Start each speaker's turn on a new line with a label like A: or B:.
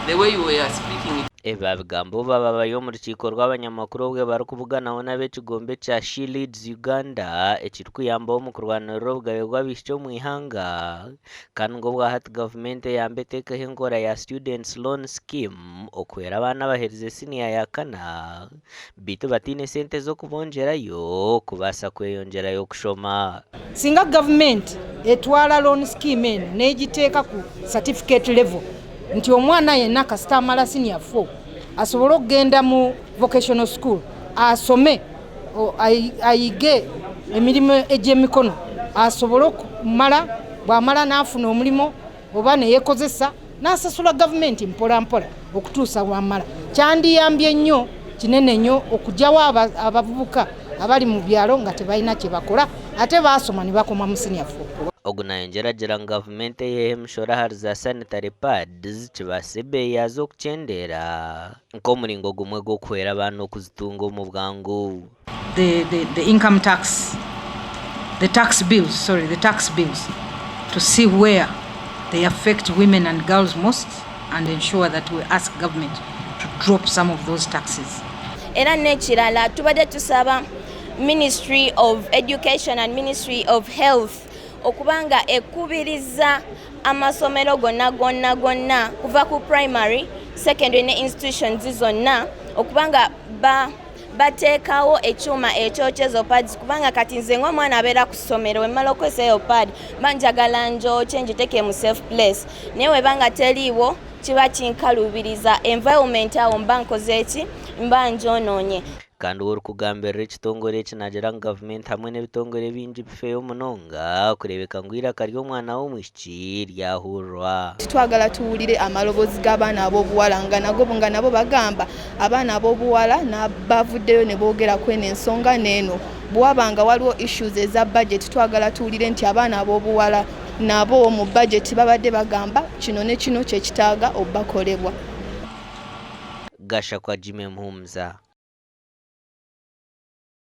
A: The way you were speaking.
B: Ebi baabigamba obu baaba bari omu rukiiko rw'abanyamakuru obwe barikubuganaho n'ab'ekigombe ekya She Leads Uganda ekirikuyambaho omu kurwanirira obugabe bw'abaishiki omu ihanga kandi ngu obwahati gavumenti eyambe eteekeho enkora ya Students Loan Scheme okuhwera abaana abaherize siniya ya kana beitu bataine sente z'okubongyerayo kubaasa kweyongyerayo kushoma.
C: Singa gavumenti etwala loan scheme eno n'egiteeka ku certificate level nti omwana yenna kasita amala senior 4 asobole okugenda mu vocational school asome ayige emirimu egy'emikono asobole okumala bw'amala n'afuna omulimu oba neyekozesa n'asasula gavumenti mpola mpola okutuusa wamala kyandiyambye nnyo kinene nnyo okugyawo abavubuka abali mu byalo nga tebalina kye bakola ate baasoma ne bakoma mu senior 4.
B: Ogu nayongyera agira ngu gavumenti eyiheho emishoro ahari za sanitary pads kibaasise ebeeyi yaazo okukyendeera nk'omuringo gumwe gw'okuhwera abaana okuzitunga omu bwangu.
D: The, the, the income tax, the tax bills, sorry, the tax bills, to see where they affect women and girls most and ensure that we ask government to drop some of those taxes.
E: Era n'ekirala tubadde tusaba Ministry of Education and Ministry of Health okuba nga ekubiriza amasomero gonna gonna gonna kuva ku primary, secondary ne institutions zonna okuba nga ba bateekawo ekyuma ekyokya ezo pads, kubanga kati nze ng'omwana abeera ku ssomero, wemmala okukozesa eyo pad mba njagala njokye ngiteeke mu safe place, naye weba nga teriiwo kiba kinkalubiriza environment, awo mba nkoze eki? Mba njonoonye.
B: Kandi we orikugambirira ekitongore eki naagira ngu gavumenti hamwe n'ebitongore ebingi bifeyo munonga kureebeka ngu eiraka ry'omwana w'omwishiki ryahurirwa.
F: Twagala tuwulire amaloboozi g'abaana ab'obuwala nga nago nga nabo bagamba abaana ab'obuwala bavuddeyo ne boogera ku eno ensonga n'eno. Bwewaba nga waliwo issues eza budget, twagala tuwulire nti abaana ab'obuwala nabo mu budget babadde bagamba kino ne kino kyekitaaga obbakolebwa.
B: Gashakwa Jimmy Muhumuza.